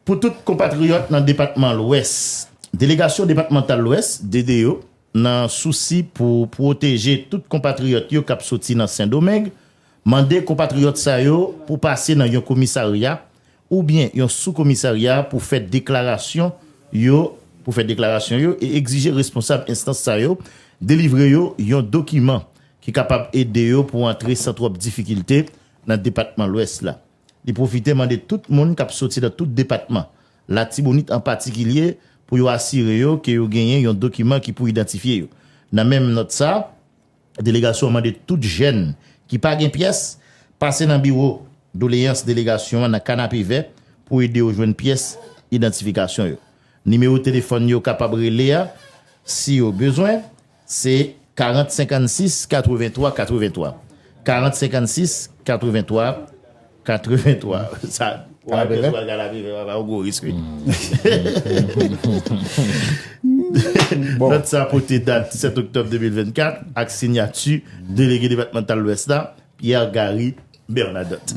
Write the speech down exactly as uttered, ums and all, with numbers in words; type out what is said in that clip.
Pou tout konpatriyòt nan depatman Lwès, Delegasyon Depatmantal Lwès, D D O, nan sousi pou pwoteje tout konpatriyòt yo k ap soti nan Sendomeng, mande konpatriyòt sa yo pou pase nan yon komisarya oubyen yon soukomisarya pou fè deklarasyon yo, pou fè deklarasyon yo e egzije responsab enstans sa yo delivre yo yon dokiman ki kapab ede yo pou antre san twòp difikilte nan depatman Lwès la. Li pwofite mande tout moun k ap soti nan tout depatman, Latibonit an patikilye, pou yo asire yo ke yo genyen yon dokiman ki pou idantifye yo. Nan menm nòt sa, delegasyon an mande tout jèn ki pa gen pyès pase nan biwo doleyans delegasyon an nan Kanapevè pou ede yo jwenn pyès idantifikasyon yo. Nimewo telefòn yo kapab rele a, si yo bezwen, se karant senkannsis katrevenntwa katrevenntwa. Karant senkannsis katrevenntwa katrevenntwa. Sa, w ap bezwen al Kanapevè, w ap yon gwo risk, wi. Nòt sa pote dat sèt oktòb de mil vennkat ak siyati delege depatmantal Lwès la, Pierre Gary Bernadotte.